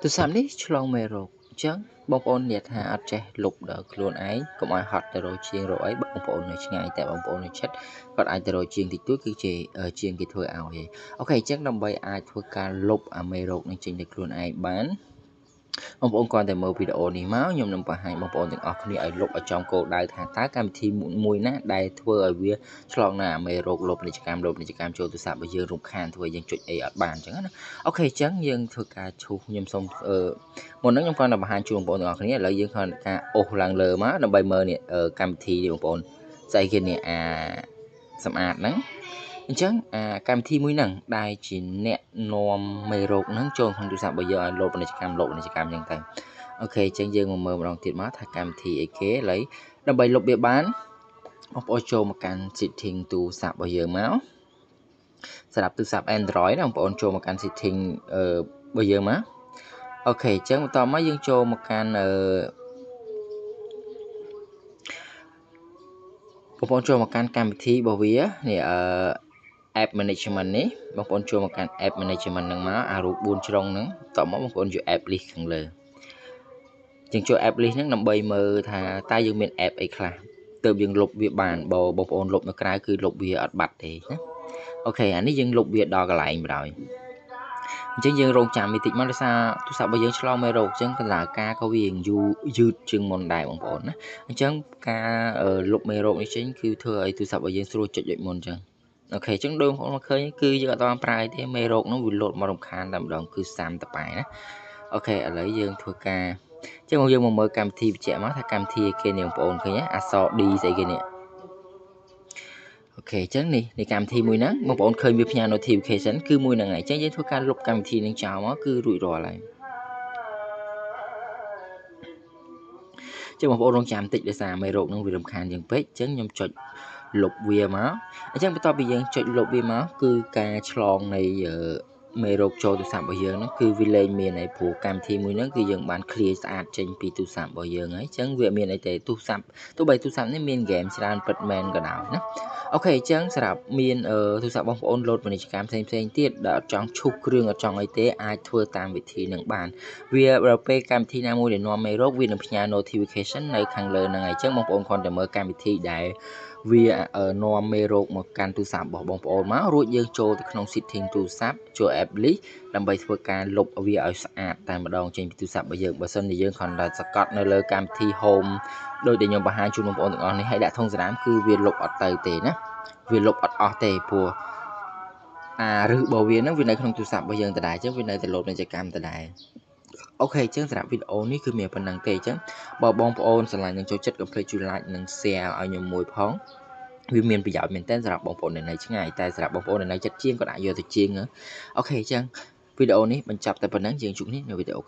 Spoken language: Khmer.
ទូរស័ព្ទនេះឆ្លងមេរោគអញ្ចឹងបងប្អូនអ្នកថាអត់ចេះលុបដល់ខ្លួនឯងកុំឲ្យហត់ទៅរកជាងរកអីបងប្អូននៅឆ្ងាយតែបងប្អូននៅជិតគាត់អាចទៅរកជាងតិចតួចគឺជាងគេធ្វើឲ្យ។ OK អញ្ចឹងដើម្បីអាចធ្វើការលុបអាមេរោគនឹងចេញទៅខ្លួនឯងបានបងប្អូនគ្រាន់តែមើលវីដេអូនេះមកខ្ញុំនឹងបង្ហាញបងប្អូនទាំងអស់គ្នាឲ្យលុបឲ្យចំគោលដៅថាតើកម្មវិធីមួយណាដែលធ្វើឲ្យវាឆ្លងនៅអាមេរោគលុបពាណិជ្ជកម្មលុបពាណិជ្ជកម្មចូលទូរស័ព្ទរបស់យើងរំខានធ្វើឲ្យយើងចុចអីអត់បានអញ្ចឹងណា។ OK អញ្ចឹងយើងធ្វើការឈូសខ្ញុំសូមមុនហ្នឹងខ្ញុំគ្រាន់តែបង្ហាញជូនបងប្អូនទាំងអស់គ្នាឥឡូវយើងគ្រាន់តែការអូសឡើងលើមកដើម្បីមើលនេះកម្មវិធីនេះបងប្អូនស្អីគេនេះអាសម្អាតហ្នឹងអញ្ចឹងអាកម្មវិធីមួយហ្នឹងដែលជាអ្នកនាំមេរោគហ្នឹងចូលក្នុងទូរស័ព្ទរបស់យើងឲ្យលោតពាណិជ្ជកម្មលោតពាណិជ្ជកម្មអញ្ចឹងទៅ។ OK អញ្ចឹងយើងមកមើលម្ដងទៀតមកថាកម្មវិធីអីគេឥឡូវដើម្បីលុបវាបានបងប្អូនចូលមកកាន់ setting ទូរស័ព្ទរបស់យើងមកសម្រាប់ទូរស័ព្ទ Android ណាបងប្អូនចូលមកកាន់ setting របស់យើងមក។ OK អញ្ចឹងបន្តមកយើងចូលមកកាន់បងប្អូនចូលមកកាន់កម្មវិធីរបស់វានេះapp management នេះបងប្អូនចូលមកកាន់ app management ហ្នឹងមកអារូប4ជ្រុងហ្នឹងតមកបងប្អូនយក app list ខាងលើជាងចូល app list ហ្នឹងដើម្បីមើលថាតើយើងមាន app អីខ្លះទើបយើងលុបវាបានបើបងប្អូនលុបនៅក្រៅគឺលុបវាអត់បាត់ទេណា។ OK អានេះយើងលុបវាដល់កន្លែងបណ្ដោយអញ្ចឹងយើងរងចាំបន្តិចមកដោយសារទូរស័ព្ទរបស់យើងឆ្លងមេរោគអញ្ចឹងដំណើរការក៏វាយូរយឺតជាងមុនដែរបងប្អូនណាអញ្ចឹងការលុបមេរោគនេះចេញគឺធ្វើឲ្យទូរស័ព្ទរបស់យើងស្រួលចុចដូចមុនអញ្ចឹង។ OK អញ្ចឹងដូចបងប្អូនមកឃើញគឺយើងអត់បានប្រើទេមេរោគនោះវាលោតមករំខានតែម្ដងគឺសាំតប៉ែណា។ OK ឥឡូវយើងធ្វើការអញ្ចឹងយើងមកមើលកម្មវិធីបញ្ជាក់មកថាកម្មវិធីគេនេះបងប្អូនឃើញអក្សរ D ស្អីគេនេះ។ OK អញ្ចឹងនេះនៃកម្មវិធីមួយហ្នឹងបងប្អូនឃើញវាផ្ញើ notification គឺមួយហ្នឹងហើយអញ្ចឹងយើងធ្វើការលុបកម្មវិធីហ្នឹងចោលមកគឺរួចរាល់ហើយចឹងបងប្អូនរងចាំតិចដោយសារមេរោគហ្នឹងវារំខានជាងពេកអញ្ចឹងខ្ញុំចុចលុបវាមកអញ្ចឹងបន្ទាប់ពីយើងចុចលុបវាមកគឺការឆ្លងនៃមេរោគចូលទូរស័ព្ទរបស់យើងហ្នឹងគឺវាលែងមានហើយព្រោះកម្មវិធីមួយហ្នឹងគឺយើងបាន clear ស្អាតចេញពីទូរស័ព្ទរបស់យើងហើយអញ្ចឹងវាមានអីទេទូរស័ព្ទទោះបីទូរស័ព្ទនេះមានហ្គេមច្រើនពិតមែនក៏ដោយណា។ OK អញ្ចឹងសម្រាប់មានទូរស័ព្ទបងប្អូនលោតពាណិជ្ជកម្មផ្សេងផ្សេងទៀតដែលអត់ចង់ឈូសគ្រឿងអត់ចង់អីទេអាចធ្វើតាមវិធីនឹងបានវាដល់ពេលកម្មវិធីណាមួយដែលនាំមេរោគវានឹងផ្ញើ notification នៅខាងលើហ្នឹងហើយអញ្ចឹងបងប្អូនគ្រាន់តែមើលកម្មវិធីដែលវានាំមេរោគមកកាន់ទូរស័ព្ទរបស់បងប្អូនមករួចយើងចូលទៅក្នុង setting ទូរស័ព្ទចូល app list ដើម្បីធ្វើការលុបវាឲ្យស្អាតតែម្ដងចេញពីទូរស័ព្ទរបស់យើងបើសិនជាយើងគ្រាន់តែសកត់នៅលើកម្មវិធី home ដោយដែលខ្ញុំបង្ហាញជូនបងប្អូនទាំងអស់នេះហើយដាក់ធុងសំរាមគឺវាលុបអត់ទៅទេណាវាលុបអត់អស់ទេព្រោះអារឹសរបស់វាហ្នឹងវានៅក្នុងទូរស័ព្ទរបស់យើងដដែលអញ្ចឹងវានៅតែលោតពាណិជ្ជកម្មដដែល។ OK អញ្ចឹងសម្រាប់វីដេអូនេះគឺមានប៉ុណ្្នឹងទេអញ្ចឹងបើបងប្អូនស្រឡាញ់និងចូលចិត្តកុំភ្លេចជួយ like និង share ឲ្យខ្ញុំមួយផងវាមានប្រយោជន៍មែនទែនសម្រាប់បងប្អូនដែលនៅឆ្ងាយតែសម្រាប់បងប្អូនដែលនៅជិតជាងក៏អាចយកទៅជាង។ OK អញ្ចឹងវីដេអូនេះបញ្ចប់តែប៉ុណ្្នឹងយើងជួបគ្នានៅវីដេអូ